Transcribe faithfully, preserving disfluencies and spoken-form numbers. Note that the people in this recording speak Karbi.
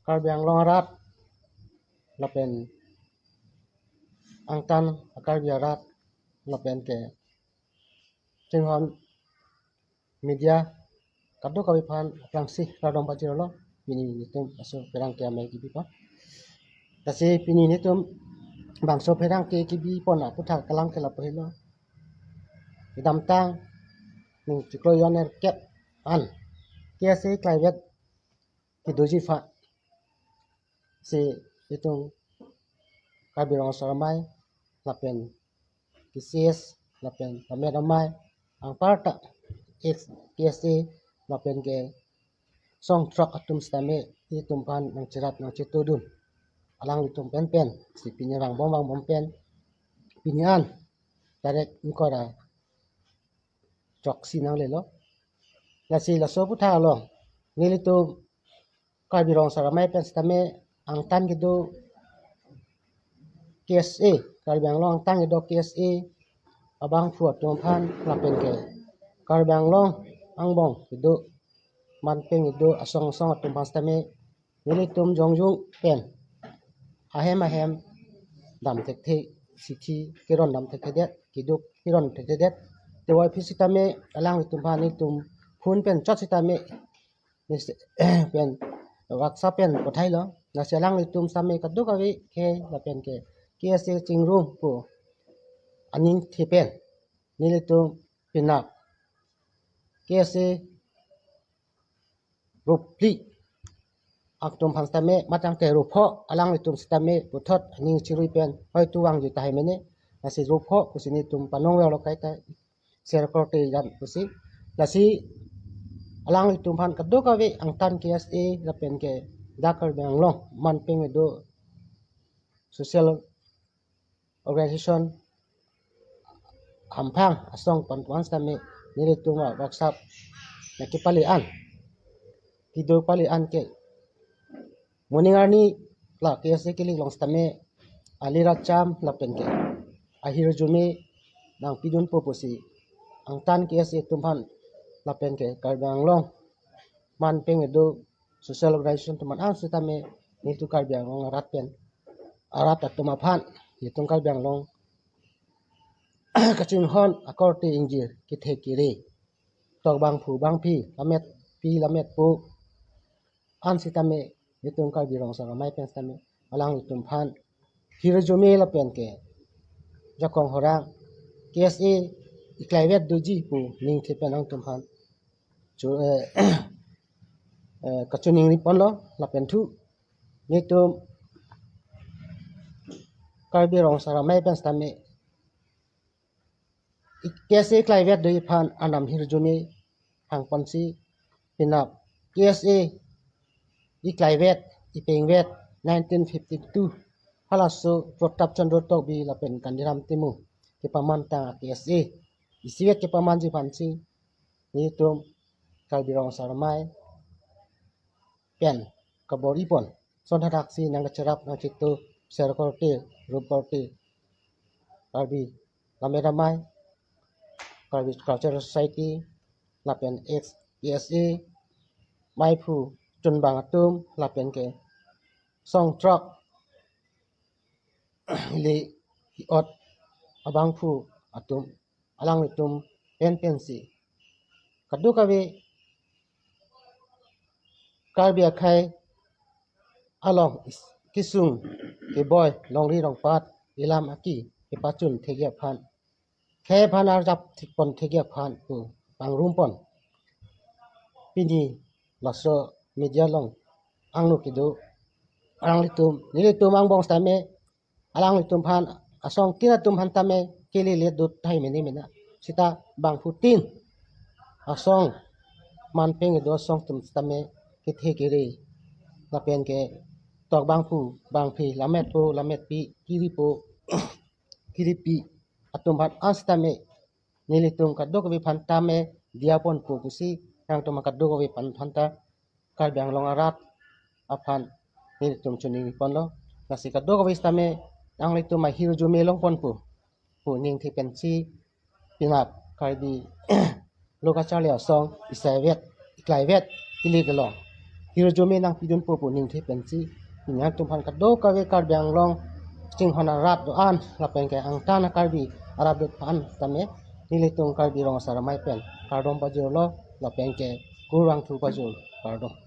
Karbi Anglong arat lapen angtan a-Karbi arat lapen ke chinghon media kadokave aphan aphrangsi kardom pajirlo. Pini nelitum laso pherangke amei kebi apot. Lasi pini nelitum bangso pherangke kebi pon aputhak kelang ke lapu helo. Kedamtang ning chiklo jon nerkep an K S A klaivet kedoji aphan si itum Karbi Rong Asar Amei lapen K C S lapen Lammet Amei anparta ex K S A lapen ke song throk atum sitame itum aphan nangcherap nangchetudun. Alanglitum pen pen si pini vangbom vangbom pen pini an tarik ingkoi ra throksi nanglelo. Lasi laso aputhak along nelitum Karbi Rong Asar Amei pen sitame angtan kedo K S A, Karbi Anglong angtan kedo K S A abangphu atum aphan lapen ke Karbi Anglong angbong kedo manpeng kedo asong asong atum aphan sitame nelitum jongjung pen ahem ahem dam thekthe, sithi keron dam thekthedet, keduk keron thekthedet. Teboi aphi sitame alanglitum aphan nelitum phone pen chot sitame, mes- pen WhatsApp pen pathailo. Lasi alanglitum sitame kadokave khei lapen ke K S A chingrum pu aningthi pen nelitum penap K S A ruphli atum aphan sitame matang te rupho alanglitum sitame puthot aning chirui pen hoitu vangji tahai mene. Lasi rupho pusi nelitum panong verlo kaita share korte jan pusi. Lasi alanglitum aphan kadokave angtan K S A lapen ke dak Karbi Anglong manpeng kedo social organization hamphang asong pen wan sitame nelitum a-WhatsApp nangkepale an, kedo pale an ke moning arni la K S A kelek along sitame ali racham lapen ke ahirjume nangpidunpo pusi angtan K S A atum aphan lapen ke Karbi Anglong manpeng kedo social organization atum aphan sitame nelitum Karbi Anglong arat pen arat atum aphan nelitum Karbi Anglong kachinghon akorte ingjir kethe kere tok bangphu bangphi lammetpi lammetpo an sitame nelitum Karbi Rong Asar Amei pen sitame alanglitum aphan hirjume lapen ke jakong horang K S A iklaivet doji pu ningthi pen nangtum aphan chu eh, eh, kachiningri ponlo lapen thu nelitum Karbi Rong Asar Amei pen sitame K S A iklaivet doji aphan anam hirjume hangponsi penap K S A iklaivet ipengvet nineteen fifty-two halaso Pratap Chandra Tokbi lapen Kandiram Timung kepamantang a-K S A isivet kepamanji aphansi nelitum Karbi Rong Asar Amei pen kabor-i pon. Son hadak si nangkacherap nangchetu share korte, rup korte Karbi Lammet Amei, Karbi Cultural Society lapen ex K S A meiphu chunbang atum lapen ke song throk ili ot abangphu atum alanglitum pen pensi kadokave Karbi akhei along is- kesung keboi longri longpat ilam aki kepachun thekji aphan khei aphan arjap thekpon thekji aphan pu pangrum pon pini laso media along angno kedo alanglitum nelitum angbong sitame alanglitum aphan asong tin atum aphan tame kelele dut thai mene mena sita bangphutin asong manpeng do asong atum sitame kethe kere lapen ke tok bangphu bangphi lammetpo lammetpi kiripo kiripi atum aphan an sitame nelitum kadokave aphan tame diya ponpo pusi nangtum kadokave aphan aphan ta Karbi Anglong arat aphan nelitum choningri ponlo. Lasi kadokave sitame nanglitum ahirjume long ponpo pu ningthi pensi penap Karbi Lo Kacharli Asong isaivet iklaivet kili kelong hirjume nangpidunpo pu ningthe pensi pini nangtum aphan kadokave Karbi Anglong chinghon arat do-an lapen ke angtan a-Karbi arat do-an tame nelitum Karbi Rong Asar Amei pen kardom pajirlo lapen ke kurvangthu pajir, kardom.